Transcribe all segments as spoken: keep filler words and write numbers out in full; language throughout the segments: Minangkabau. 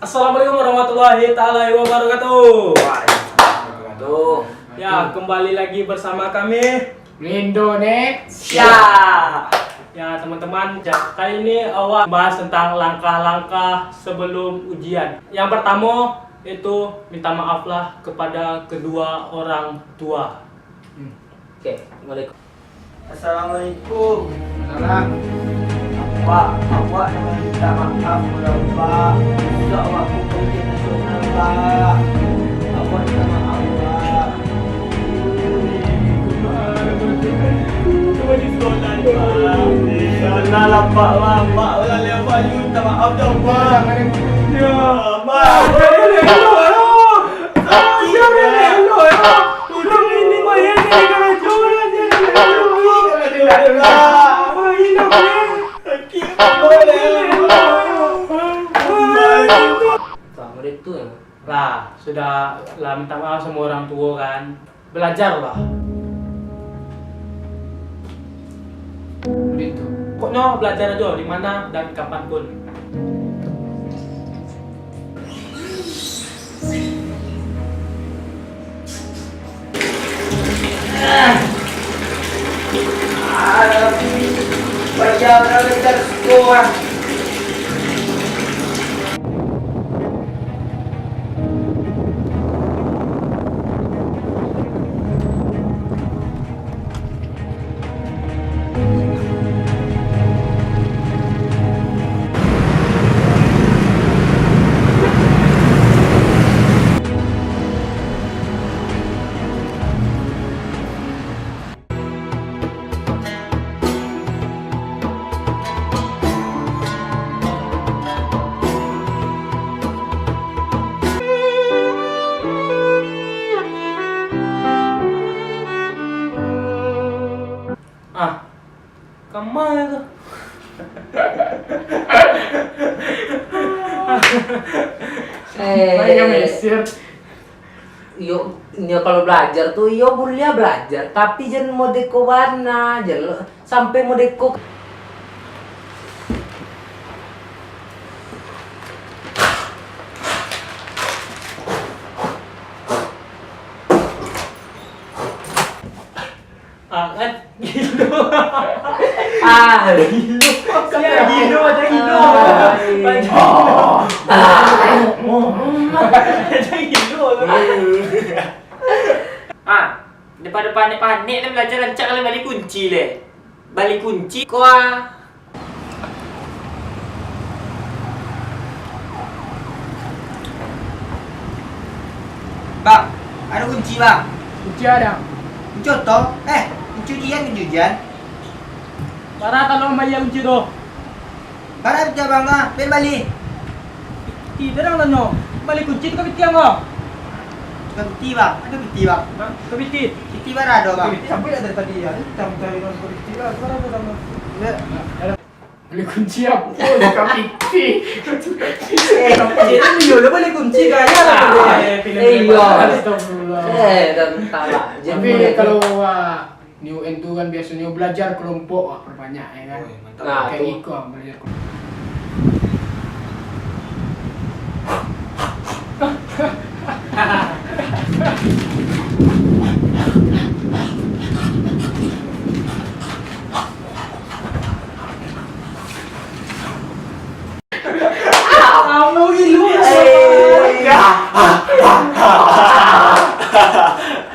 Assalamualaikum warahmatullahi taala wabarakatuh. Waalaikumsalam. Ya, kembali lagi bersama kami, Indonesia. Ya, teman-teman, ja-, kali ini awak bahas tentang langkah-langkah sebelum ujian. Yang pertama, itu minta maaflah kepada kedua orang tua. Hmm. Oke, assalamualaikum. Assalamualaikum. Salam. Pak, awak nak minta maaf kepada Pak. Besok awak pukul tiga nasional, Pak. Awak minta maaf, Pak. Salah lah, Pak, Pak. Pak, ulang lewat, Pak. Minta maaf dah, Pak. Ya, Pak. Sakit, ya. Urang ini mah yang jadi karajo lah, jadi karajo. Main apa? Lah, sudah lah minta maaf sama orang tua kan. Belajarlah. Pokoknya belajar aja di mana dan kapan pun. Ah, kama tu? Eh, Banyak mesir. Iyo, nyo kalau balajar tu, iyo buliah balajar, tapi jan modeko bana, jan lo, sampai modeko. Ah, kan? Gilo. Ah, gilo. Sia gilo, macam gilo. Ai. Macam, macam gilo. Ah, daripada panek-panek lah balajar, rancak lah bali kunci leh. Bali kunci ko ah. Bang, ado kunci, Bang. Kunci ado. Kunci oto? Eh, kunci ujian, kunci ujian. Bara talo mambayia kunci tu? Bara piti abang ah, pen bali. Piti tu urang tanyo. Bali kunci tu ka piti ang ko. Ka piti, Bang. Ado piti, Bang. Hah? Ka piti? Piti bara ado, Bang. Piti sampai dari tadi ya. Ini tamu-tamu ka piti lah. Bara tu, Bang. Ya. Bali kunci apo? Ka piti. Eh, jadi iyo lah bali kunci kaya lah. Ah, eh, filem Eh, iyo. Astagfirullah. Eh, dan tak lah. Tapi kalau, ah, N U N tu kan biasonyo balajar kelompok, wah, perbanyak, ya kan? Oh, mantap. Nah, kayak tu. Iko, balajar kelompok. Kamu gilo. Eh.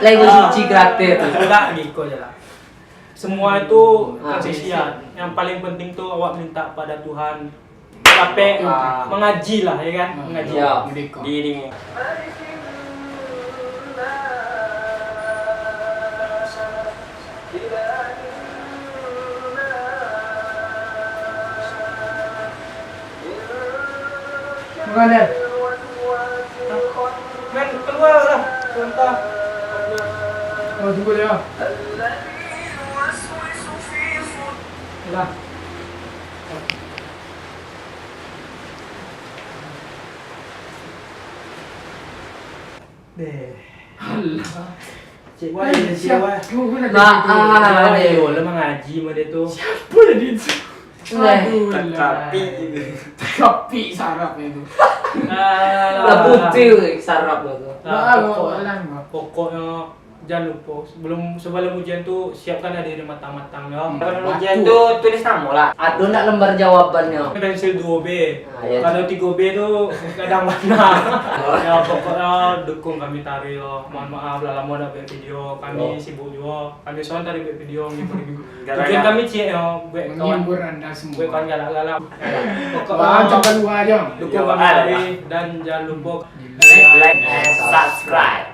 Lain kunci gratis tu. Dak, giko je lah. Semua itu Ah. Akan sia-sia. Yang paling penting tu awak minta pada Tuhan. Sampai Ah. Mengaji lah, ya kan? Ah. Mengaji. Ya. Merdeka. Diiringi. Makanan. Men, keluar lah. Sebentar. Oh, tunggu dia. Lah. Deh. Alah. Cik Wai, Cik Wai. Siapa pun ada Ba-, di situ. Ah, Wai, eh. Bola mengaji mode tu. Siapa jadi itu? Nah. Aduh, lah. Tatapi. Tapi sarap itu. Lah putih weh, sarap lah tu. Lah, lo alang, Bang. Pokoknya jangan lupa sebelum sebelum ujian tu siapkan diri matang-matang ya. Hmm. Kalau ujian tu tulis nama lah. Ado ndak lembar jawabannyo? Pensil dua B. Ah, ya. Kalau tiga B tu kadang warna. Ya pokoknya dukung kami taruih yo. Mohon maaf lah lama dak buat video. Kami Oh. Sibuk juga. Kami soal taruih buat video ngibur. Gara-gara- Tujuan kami ciek yo buat kawan Menghibur anda semua. buat kawan galak-galak. Pokoknya Wah, jangan lupa aja. dukung Yo, kami ada. Taruih dan jangan lupa Like and subscribe.